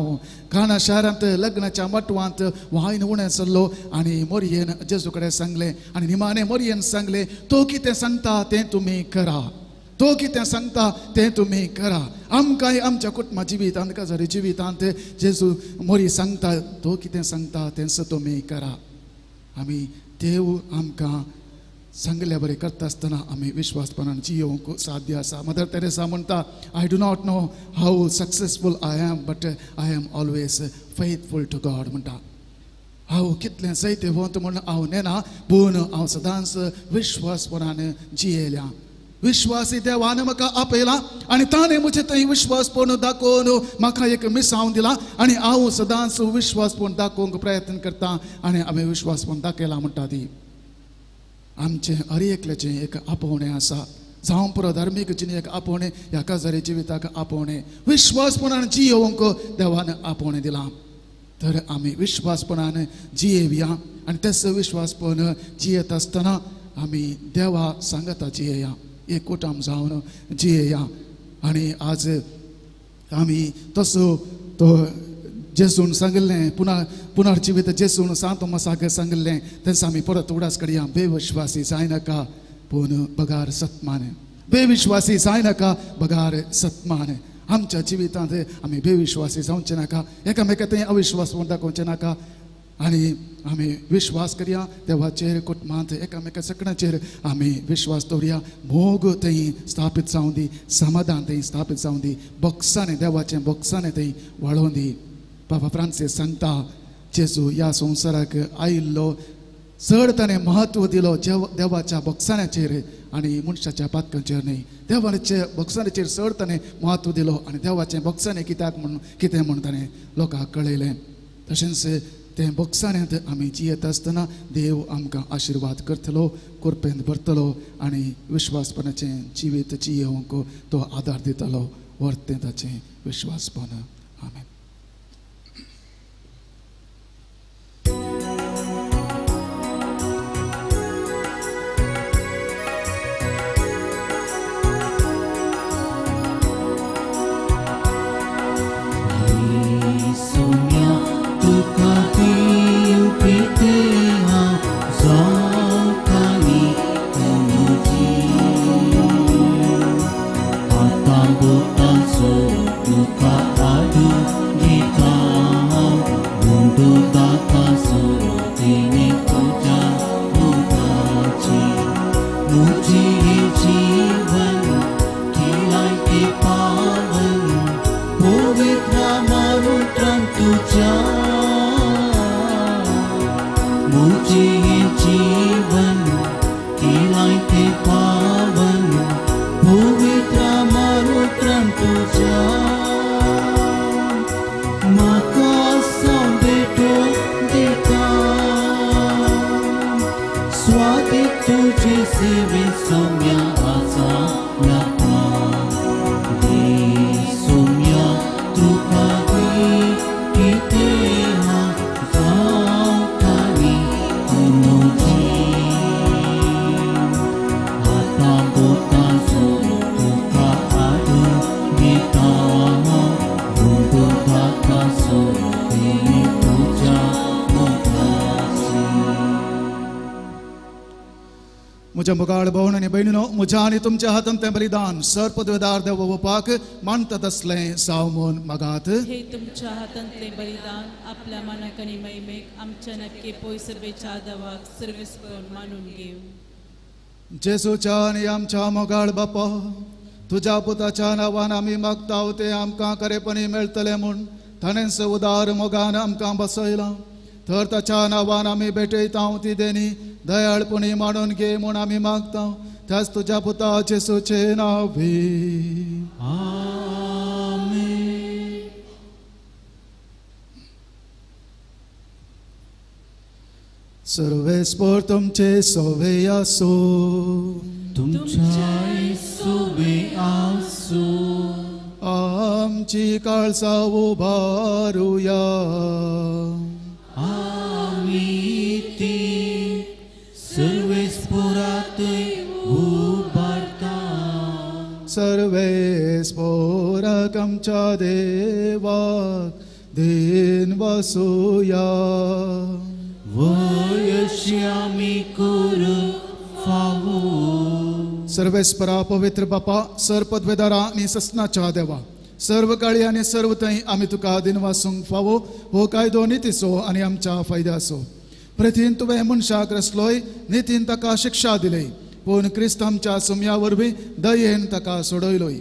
काणा शारांत लग्नाच्या मटवांत वायन उणें चल्लो आनी मोरयेन जेजू कडेन सांगलें आनी निमाणें मोरयेन सांगलें तो कितें सांगता तें तुमी करा, तो कितें सांगता तें तुमी करा. आमकांय आमच्या कुटुंबा जिवितांत काजारी जिवितांत जेजू मोरी सांगता तो कितें सांगता तेंच तुमी करा. आमी देव आमकां सांगल्या बरें करता आसतना आमी विश्वासपणान जियोवंक साध्य आसा. मदर तेरेसा म्हणटा I do not know how successful I am but I am always faithful to God म्हणटा. हांव कितलें जैतवंत म्हूण हांव नेना पूण हांव सदांच विश्वासपणान जियेल्या. विश्वासी देवान म्हाका आपयला आनी ताणें म्हजे थंय विश्वासपण दाखोवन म्हाका एक मिसांव दिला आनी हांव सदांच विश्वासपण दाखोवंक प्रयत्न करता आनी हांवें विश्वासपण दाखयला म्हणटा ती. आमचें हर एकल्याचें एक आपोवणें आसा, जावं पुरो धार्मीक जिणेक आपोवणें, ह्या काजारी जिविताक आपोवणें. विश्वासपणान जियोवंक देवान आपोवणें दिलां तर आमी विश्वासपणान जियेवया आनी तेच विश्वासपण जियेत आसतना आमी देवा सांगता जियेया, एक कुटुंब जावन जियेया. आनी आज आमी तसो तो जेजून सांगिल्लें पुनर्जिवीत जेजून सांत तोमासाक सांगिल्लें तेन्ना आमी परत उडास करया. बेविश्वासी जायनाका पूण बगार सत्मान, बेविश्वासी जायनाका बगार सत्मान. आमच्या जिवितांत आमी बेविश्वासी जावचें नाका, एकामेका थंय अविश्वास म्हूण दाखोवचें नाका आनी आमी विश्वास करया देवाचेर, कुटुंबांत एकामेका सगळ्यांचेर आमी विश्वास दवरया. मोग थंय स्थापीत जावं दी, समाधान थंय स्थापीत जावं दी, बोक्सांनी देवाचें बोक्सांनी थंय वाळोवन दी. बाबा फ्रांसीस सांगता जेजू ह्या संवसाराक आयिल्लो चड ताणें म्हत्व दिलो देवाच्या बोक्साण्याचेर आनी मनशाच्या पातकांचेर न्हय. देवाच्या बोक्साण्याचेर चड ताणें म्हत्व दिलो आनी देवाचें बोक्साणें कित्याक म्हूण कितें म्हूण ताणें लोकांक कळयलें. तशेंच तें बोक्साण्यांत आमी जियेत आसतना देव आमकां आशिर्वाद करतलो, कुरपेंत भरतलो आनी विश्वासपणाचें जिवीत जियेवंक तो आदार दितलो. वर्तें ताचें विश्वासपण. आमेन. तुझे सेवे सौम्य आसा लपा. म्हज्या मोगाळ भोवन आनी भयणीनो, म्हज्या आनी तुमच्या हातान तें बलिदान सर पदवेदार देव वपाक मानतात तसलें जावं म्हूण मागात. हे तुमच्या हातांतलें बलिदान आपल्या मानाक आनी महिमेक आमच्या नक्की पयसभेच्या देवाक सर्वेस्पर मानून घेवं. जेजूच्या आनी आमच्या मोगाळ बापा, तुज्या पुताच्या नांवान आमी मागता तें आमकां खरेपणी मेळटलें म्हूण ताणेंच उदार मोगान आमकां बसयलां. तर ताच्या नांवान आमी भेटयता ती देणी दयाळपणी मानून घे म्हूण आमी मागता, त्याच तुज्या पुता जेजूचे नांवे. आमेन. सर्वेस्पर तुमचे सोवे आसो, तुमच्याय सोवे आसो. आमची काळसा उबारुया, आमी ती सर्वेस्परातय उबारता. सर्वेस्पराक आमच्या देवाक then वसुया, वयशी आमी करूंक फावो. सर्वेस्परा पवित्र बापा, सर पदवेदारा आनी ससनाच्या देवा, सर्व काळी आनी सर्व थंय आमी तुका दिन वासूंक फावो हो कायदो नितीचो आनी आमच्या फायद्याचो. प्रथीन तुवें मनशाक रसलोय, नितीन ताका शिक्षा दिली, पूण क्रिस्त आमच्या सुमया वरवीं दयेन ताका सोडयलोय.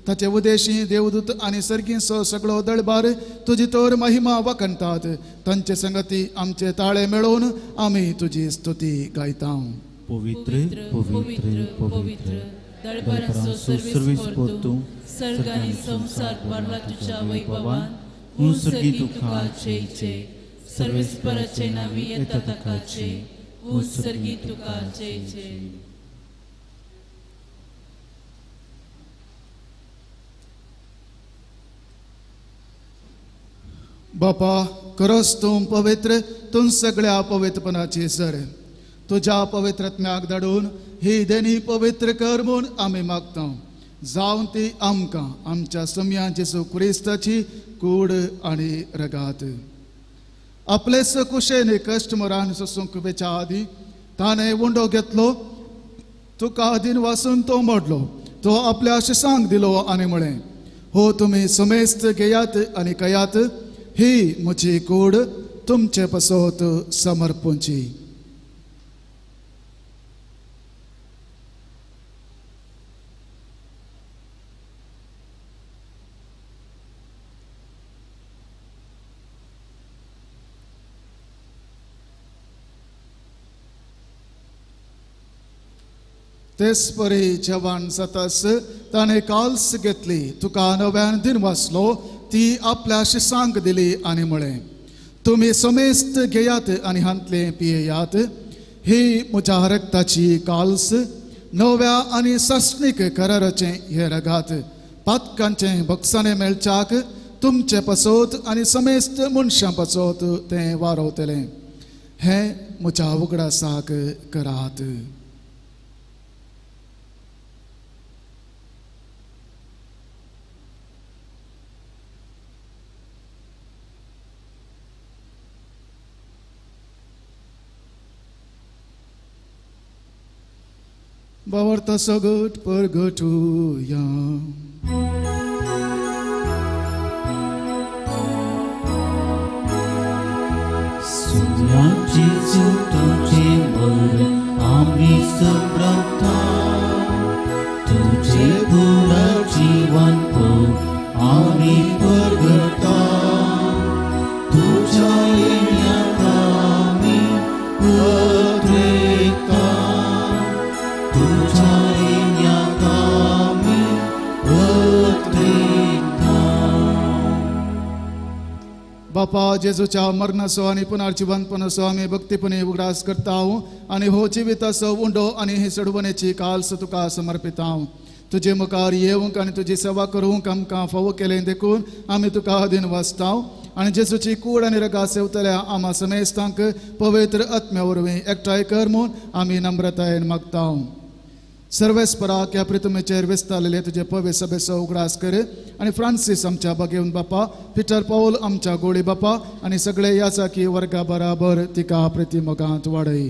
ताचे उदेशी देवदूत आनी सर्गींचो सगळो दळबार तुजी तर महिमा वखणतात. तांचे संगती आमचे ताळे मेळोवन आमी तुजी स्तुती गायता. पवित्र पवित्र पवित्र दळबारांचो सर्वेस्पर तूं, सर्ग आनी संवसार भरला तुज्या वैभवान. हूं सर्गी तुका जय जय. सर्वेस्पराचे नांवी येता ताका जय. हूं सर्गी तुका जय जय. बापा, खरोच तूं पवित्र, तूं सगळ्या पवित्रपणाची सर. तुज्या पवित्रत्म्याक धाडून ही देणी पवित्र कर म्हूण आमी मागता. जावन ती आमकां आमच्या सम्या जेजू क्रिस्ताची कूड आनी रगात. आपलेच कुशेन कश्ट मरान सोसूंक वेच्या आदीं ताणें उंडो घेतलो, तुका आदीन वासून तो मोडलो, तो आपल्या शिसांक दिलो आनी म्हळें, हो तुमी समेस्त घेयात आनी कयात, ही म्हजी कूड तुमचे पसत समर्पूंची. तेच परी जेवण जातास ताणें काल्स घेतली, तुका नव्यान दिन वाचलो, ती आपल्या शिसांक दिली आनी म्हळें, तुमी समेस्त घेयात आनी हांतलें पियेयात, ही म्हज्या रक्ताची काल्स, नव्या आनी सासणीक कराराचें हें रगात, पातकांचें बक्षाणें मेळच्याक तुमचे पसत आनी समेस्त मनशां पसत तें वारवतलें. हें म्हज्या उगडासाक करात. बावर्ता सगट परगटुया. सुन्या जेजू तुझे मरण आमी संभ्रमता, तुझे पुनर्जीवन आमी परगटा, तुझ्या येण्याक आमी उतरेता, तुझ्या येण्याक आमी उतरेता. बापा, जेजूच्या मरणाचो आनी पुनर्जिवंतपणाचो आमी भक्तीपणे उगडास करता आनी हो जिविताचो उंडो आनी ही सोडवणेची काल्स तुका समर्पिता. तुजे मुखार येवंक आनी तुजी सेवा करूंक आमकां फावो केलें देखून आमी तुका अधीन वाचता आनी जेजूची कूड आनी रगा सेवतल्या आमा समेस्तांक पवित्र आत्म्या वरवीं एकठांय कर म्हूण आमी नम्रतायेन मागता. सर्वेस्पराक ह्या प्रितमेचेर विस्तारलेले तुजे पवित्र सभेचो उगडास कर आनी फ्रांसीस आमच्या बागेवन बापा, पिटर पावल आमच्या गोळी बापा आनी सगळे याचाकी वर्गा बराबर तिका प्रतिमोगांत वाडय.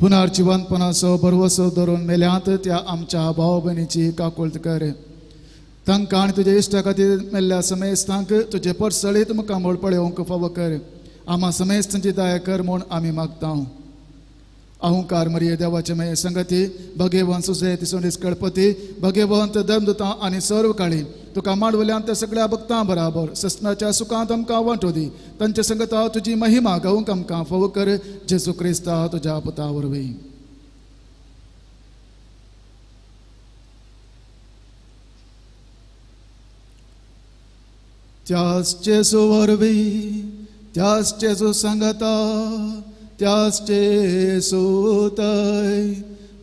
पुनर्जिवंतपणाचो भरवसो धरून मेल्यांत त्या आमच्या भाव भयणीची काकुळट कर. तांकां आनी तुज्या इश्टा खातीर मेल्ल्या समेस्तांक तुजे परसळीत मुखामळ पळोवंक फावो कर. आमा समेस्तांची दया कर म्हूण आमी मागता. अहंकार मरिये देवाचे मये संगती भगेवंत सुजे तिसोंडीस कळपती भगेवंत धर्मदुतां आनी सर्व काळी तुका माडवल्यान त्या सगळ्या भक्तां बराबर ससनाच्या सुखांत आमकां वांटो दी. तांच्या संगता तुजी महिमा गावंक आमकां फावो कर. जेजू क्रिस्ता तुज्या पुता वरवीं. त्याच जेजू वरवीं, त्याच जेजू संगता, त्याच जेजूतय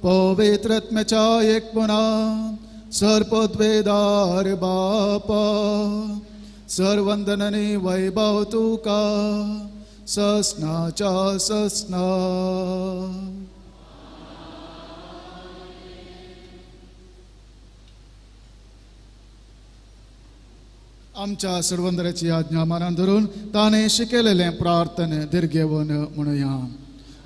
पवित्रत्म्याच्या एकपणान सर्पद्वेदार बापा सर्वंदननी वैभव तुका ससनाच्या ससना. आमच्या सर्वंदराची आज्ञा मानान धरून ताणें शिकयलेलें प्रार्थने दीर्घेवन म्हणुया.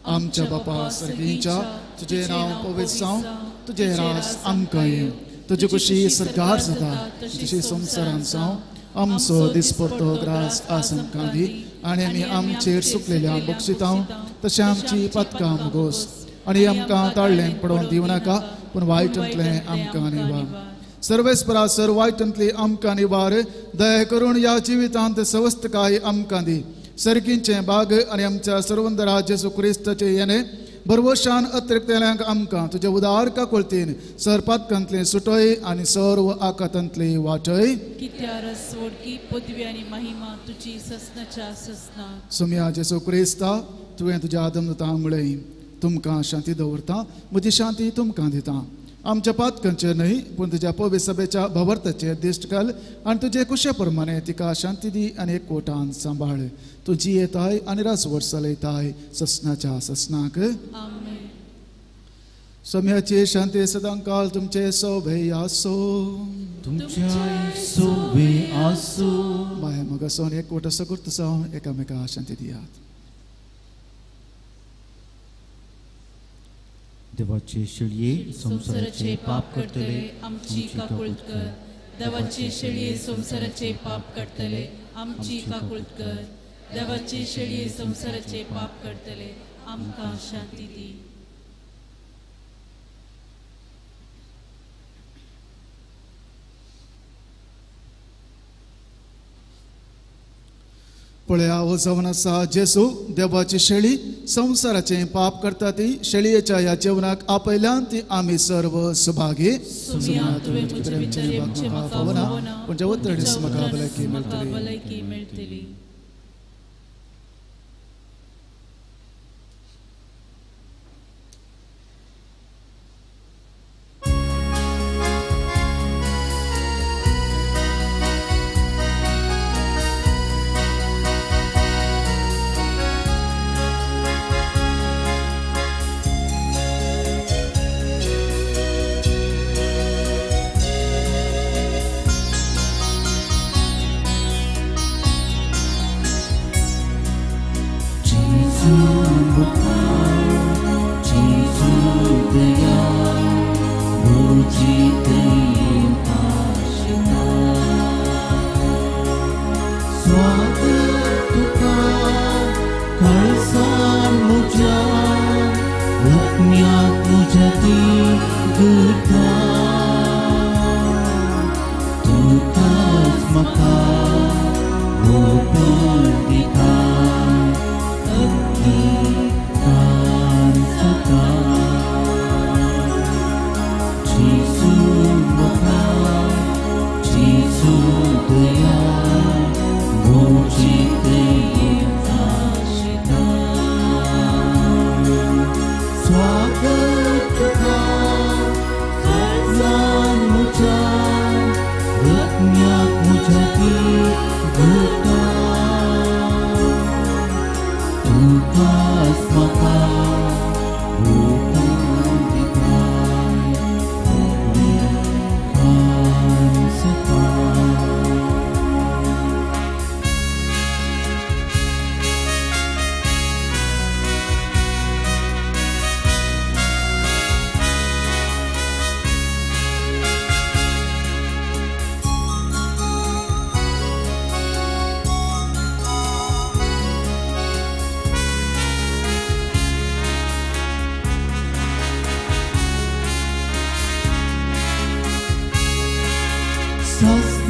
आमच्या बापा सर्गींच्या, तुजें नांव पवित्र जावं, तुजें राज आमकां येवं, तुजी खुशी सरकार जाता तशी संवसारांत जावं. आमचो दिसपडतो ग्रास आज आमकां दी आनी आमी आमचेर सुकलेल्या बक्षितां तशें आमची पातकां मुगोस आनी आमकां ताळ्ळें पडोवन दिवं नाका, पूण वायटांतलें आमकां निवार. सर्वेस्परा सर वायटांतली आमकां निवार. दया करून ह्या जिवितांत सवस्तकाय आमकां दी. सर्गींचें बाग आनी आमच्या सर्वंदरा जेजू क्रिस्ताचें येणें भरवशान अतिरिक्तल्यांक आमकां तुज्या उदार काकुळतीन सर पातकांतलें सुटय आनी सर्व आकातांतली वाटय. सोम्या जेजू क्रिस्ता, तुवें तुज्या आदमदूतांक म्हळें, तुमकां शांती दवरता, म्हजी शांती तुमकां दिता. आमच्या पातकांचेर न्हय पूण तुज्या पवित्र सभेच्या भवर्ताचेर दिश्ट घाल आनी तुजे कुशे प्रमाणे तिका शांती दी आनी एकवटान सांबाळ. तूं जियेताय आनी राजवट चलयताय ससनाच्या ससनाक. सोम्याची शांती सदांकाळ तुमचे सोबे आसो. तुमच्या सोबे आसो. माया मगासोन एकवट सगुर्त जावन एकामेका शांती दियात. देवाचे शेळये संवसाराचे पाप करतले आमची काकुळट कर. देवाचे शेळये संवसाराचे पाप करतले आमची काकुळट कर. देवाचे शेळये संवसाराचे पाप करतले आमकां शांती दी. पळया हो जावन आसा जेजू देवाची शेळी संवसाराचें पाप करता ती शेळयेच्या ह्या जेवणाक आपयल्यान ती आमी सर्व सुभागी. पूण जेवतडीस म्हाका भलायकी मेळटली.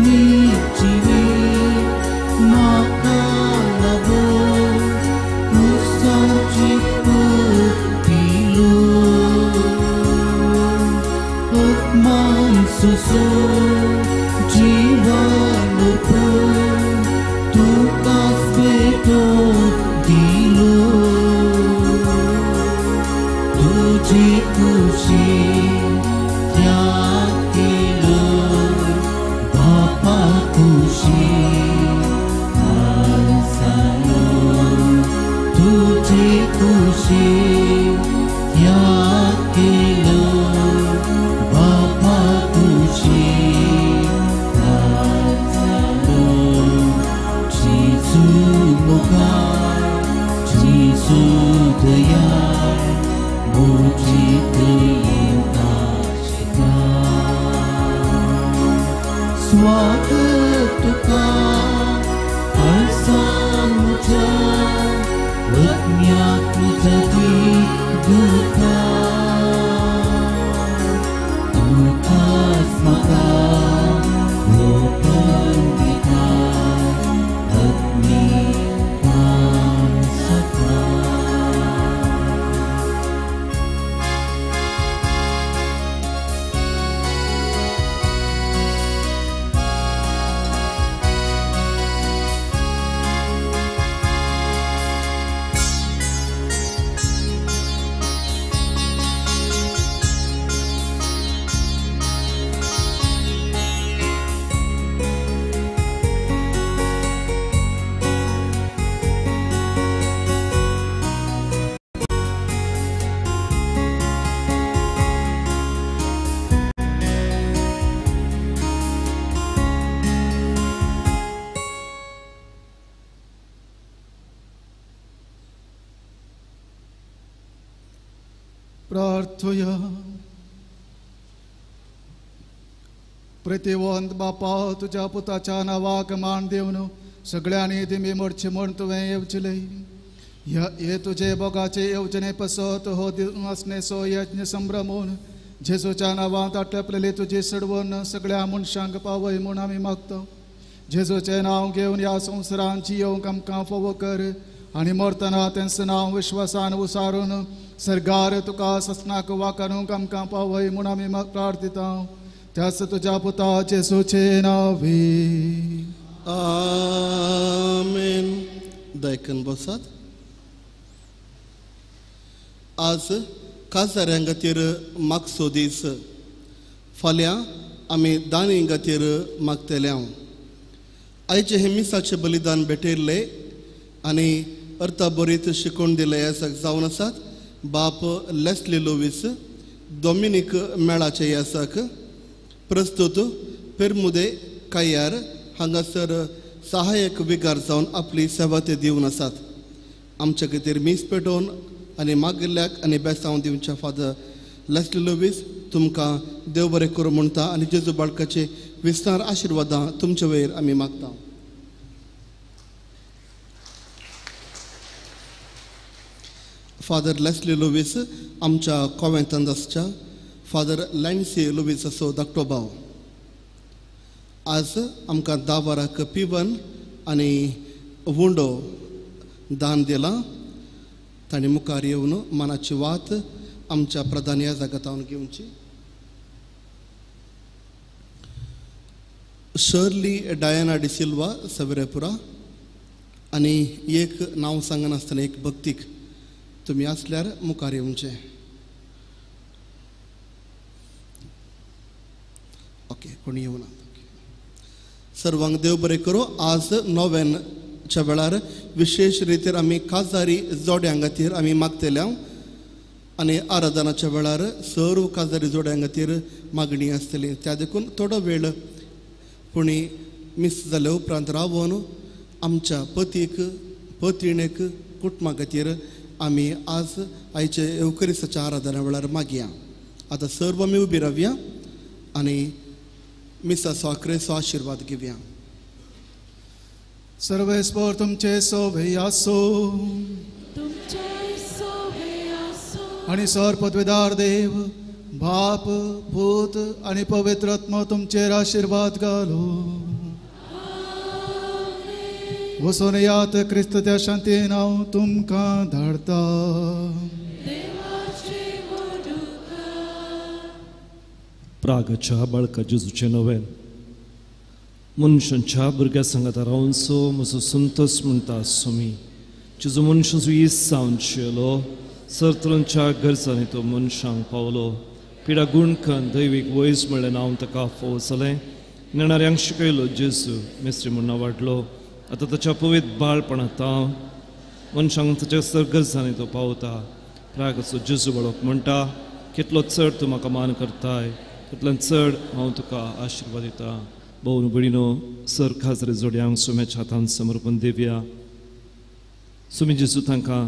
आत्मीक जिवीत म्हाका लाबो क्रिस्ताची दिलो आत्मान सुसो जीवन तुकाच भेटो दिलो तुझी खुशी त्याग केलो बापा खुशी आसालो तुझी खुशी त्याग केलो बापा खुशी आसालो जेजू मुखार जेजू दयाळ म्हजी दयेंता स्वागत तुका काळजान म्हज्या अज्ञात म्हज्या दुखा तुकाच म्हाका ओपन दिता अग्नी काम सका. प्रार्थया. प्रतिवंत बापा तुज्या पुताच्या नांवाक मान दिवन सगळ्यांनी दिमी मोडची म्हूण तुवें येवजिलें. हे तुजे भोगाचे येवजणे पसत हो आसनेचो यज्ञ संभ्रमून जेजूच्या नांवांत आटपलेली तुजी सडवण सगळ्या मनशांक पावय म्हूण आमी मागता. जेजूचें नांव घेवन ह्या संवसारांत जियोवंक आमकां फावो कर आनी मरतना तेंच नांव विश्वासान उसारून सरगार तुका ससनाक वाकारूंक आमकां पावय म्हूण आमी प्रार्थिता. त्याच तुज्या पुता जेजूचे नांवे आमेन. दायकन बसात. आज काजाऱ्यां खातीर मागचो दीस. फाल्यां आमी दानी खातीर मागतले. हांव आयचे हे मिसाचें बलिदान भेटयल्लें आनी अर्था बरीत शिकोवन दिलें यासक जावन आसात बाप लेस्ली लुवीस दोमिनीक मेळाचे यासक प्रस्तुत पेरमुदे कायार हांगासर सहायक विगार जावन आपली सेवा ते दिवन आसात. आमच्या खातीर मीस पेटोवन आनी मागिल्ल्याक आनी बेसांव दिवच्या फादर लेस्ली लुवीस तुमकां देव बरें करूं म्हणटा आनी जेजू बाळकाचे विस्तार आशिर्वादां तुमचे वयर आमी मागता. फादर लेस्ली लुवीस आमच्या कोवेंतांत आसच्या फादर लॅन्सी लुवीस असो धाकटो भाव. आज आमकां 10 वरांक पिवन आनी उंडो दान दिलां. तांणी मुखार येवन मनाची वात आमच्या प्रधान ह्या जगतावन घेवची. शर्ली डायना डिसिल्वा सवेरेपुरा आनी एक नांव सांगनासतना एक भक्तीक तुमी आसल्यार मुखार येवचें. ओके, कोणी येवना. सर्वांक देव बरें करूं. आज नोव्यानच्या वेळार विशेश रितीर आमी काजारी जोड्यां खातीर आमी मागतले आनी आराधनाच्या वेळार सर्व काजारी जोड्यां खातीर मागणी आसतली. त्या देखून थोडो वेळ पुणी मिस जाल्या उपरांत रावोन आमच्या पतीक पतिणेक कुटुंबा खातीर आमी आज आयचे येवकरिसाच्या आराधना वेळार मागया. आतां सर्व आमी उबी रावया आनी मिसाचो आक्रेचो आशिर्वाद घेवया. सर्वेस्पर तुमचे सोवे आसो आनी सर पदवेदार देव बाप पूत आनी पवित्र आत्मा तुमचेर आशिर्वाद घालो. वचोन यात क्रिस्ताच्या शांतीन हांव तुमकां धाडटा. प्रागच्या बाळका जेजूचें नवें मनशांच्या भुरग्या सांगाता रावनसो म्हजो संतोस म्हणटा सुमी जेजू मनशांचो इस जावन शियलो सरतरांच्या गरजांनी तो मनशांक पावलो. पिडा गुणखन दैवीक वयज म्हणलें नांव ताका फोव जालें. नेणाऱ्यांक शिकयलो जेजू मेस्त्री म्हूण वाडलो. आतां ताच्या पवित्र बाळपणांत मनशांक ताच्या सर गरजांनी तो पावता. प्रागाचो जेजू बाळक म्हणटा कितलो चड तूं म्हाका मान करताय तितल्यान चड हांव तुका आशिर्वाद दिता. भोवन भयणीनो सर खाजरे जोडयांक सुम्याच्या हातान समर्पण दिवया. सुमी जेजू तांकां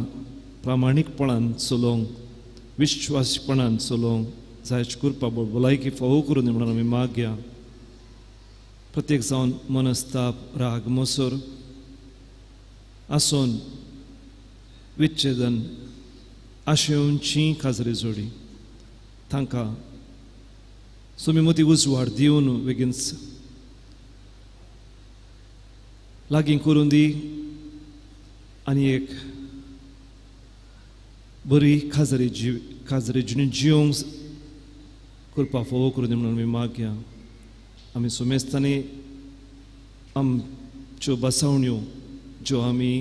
प्रामाणीकपणान चलोवंक विश्वासपणान चलोवंक जायच कृपा भलायकी फावो करून म्हणून आमी मागया. प्रत्येक जावन मनस्ताप राग मोसर आसून विच्छेदन आशेवची खाजरी जोडी तांकां सुमी मोती उजवाड दिवन बेगीनच लागीं करून दी आनी एक बरी खाजरी जीव खाजरी जिणी जिवंक कृपा फावो करून दी म्हणून आमी मागया. आमी सुमेस्तांनी आमच्यो बसावण्यो ज्यो आमी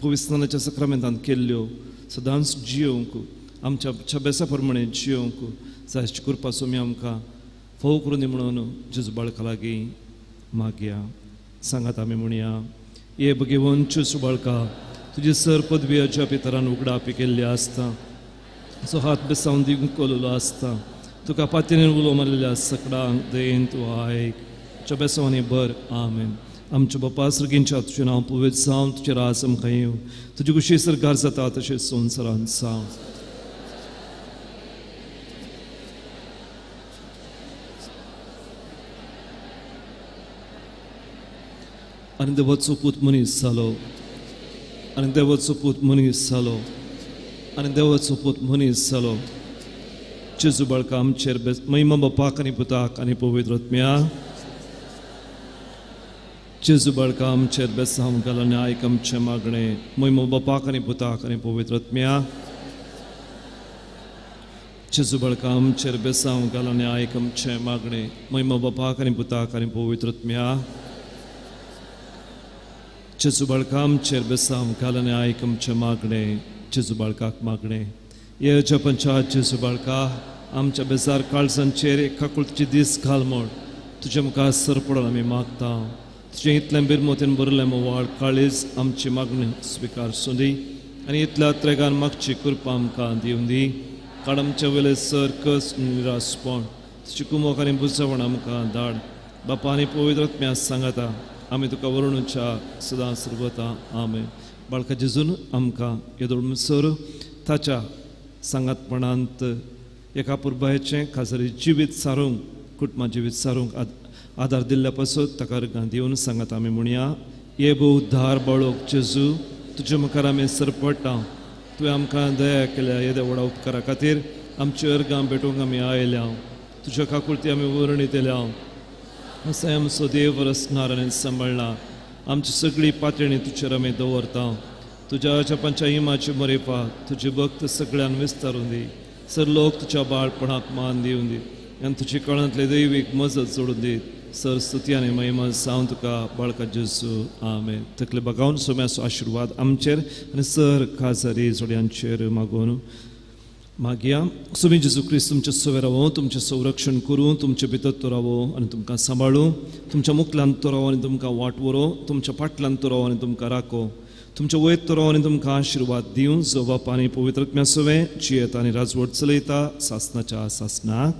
पवित्रस्नानाच्या सक्रामेंतान केल्ल्यो सदांच जियोवंक आमच्या बेसा प्रमाणे जियोवंक जायची कृपा सुमी आमकां फावो करून दी म्हणून जेजू बाळका लागीं मागया. सांगात आमी म्हणया ये भगेवन जेजू बाळका तुजी सर पदवी अज्या पितरान उगडापी केल्ली आसता सो हात बेसावन दिवंक कोललो आसता तुका पातयेन उलो मारलेल्या सकडांक दयेन तूं आयक तुज्या बेसांवांनी भर. आमेन. आमच्या बापा सर्गींच्या तुजें नांव पवित्र जावं तुजें राज आमकां येवं तुजी खुशी सरकार जाता तशें संवसारांत जावं. आनी देवाचो पूत मनीस जालो आनी देवाचो पूत मनीस जालो आनी देवाचो पूत मनीस जालो. जेजू बाळका आमचेर महिमा बापाक आनी पुताक आनी पवित्र आत्म्या. जेजू बाळका आमचेर बेसांव घाल आनी आयक आमचें मागणें. महिमा बापाक आनी पुताक आनी पवित्र आत्म्या. जेजू बाळका आमचेर बेसांव घाल आनी आयक आमचें मागणें. महिमा बापाक आनी पुताक आनी पवित्र आत्म्या. जेजू बाळका आमचेर बेसांव घाल आनी आयक आमचें मागणें. जेजू बाळकाक मागणें. ये जपंच्या जेजू बाळका आमच्या बेजार काळजांचेर एक काकुळतीचे दीस घाल म्हूण तुजे मुखार सरपडून आमी मागता. तुजें इतलें बिरमोतीन भरलें मोवाळ काळीज आमची मागणी स्विकार सुंदी आनी इतल्या त्रेगान मागची कृपा आमकां दिवन दी. काड आमच्या वयले सर कस निरासपण तुजी कुमोक आनी बुजवण आमकां धाड. बापा आनी पवित्र आत्म्या सांगाता आमी तुका वरुणच्या सदां सर्वता. आमेन. बाळका जेजून आमकां येदोळ सर ताच्या सांगातपणांत एका पुरबायेचें खाजरी जिवीत सारूंक कुटुंबा जिवीत सारूंक आदार दिल्ल्या पासत ताका अर्गां दिवन सांगात आमी म्हणया. ये भोव धार बाळोक जेजू तुजे मुखार आमी सरपडटा. तुवें आमकां दया केल्या येद्या व्हडा उपकारा खातीर आमची अर्गां भेटोवंक आमी आयल्या. तुज्या काकुळती आमी वर्णीत येल्या. असो आमचो देव रसणार आनी सांबाळना. आमची सगळी पातळणी तुजेर आमी दवरता. तुज्या जपांच्या इमाची मरेपा तुजी भक्त सगळ्यान विस्तारून दी. सर लोक तुज्या बाळपणाक मान दिवन दी आनी तुजी कळांतले दैवीक मजत जोडून दी. सर स्तुती आनी महिमा जावन तुका बाळका जेजू. आमेन. तकले बगावन सोम्याचो आशिर्वाद आमचेर आनी सर खाजरी जोडयांचेर मागोवन मागया. सुमी जेजू क्रिस्त तुमचें सवे रावो तुमचें संरक्षण करूं तुमचे भितर तो रावो आनी तुमकां सांबाळूं. तुमच्या मुखल्यान तो रावो आनी तुमकां वाट व्हरू. तुमच्या फाटल्यान तो रावो आनी तुमकां राखो. तुमच्या वयर तो रावो आनी तुमकां आशिर्वाद दिवं. जो बाप आनी पवित्र आत्म्या सवें जियेता आनी राजवट चलयता सासनाच्या सासनाक.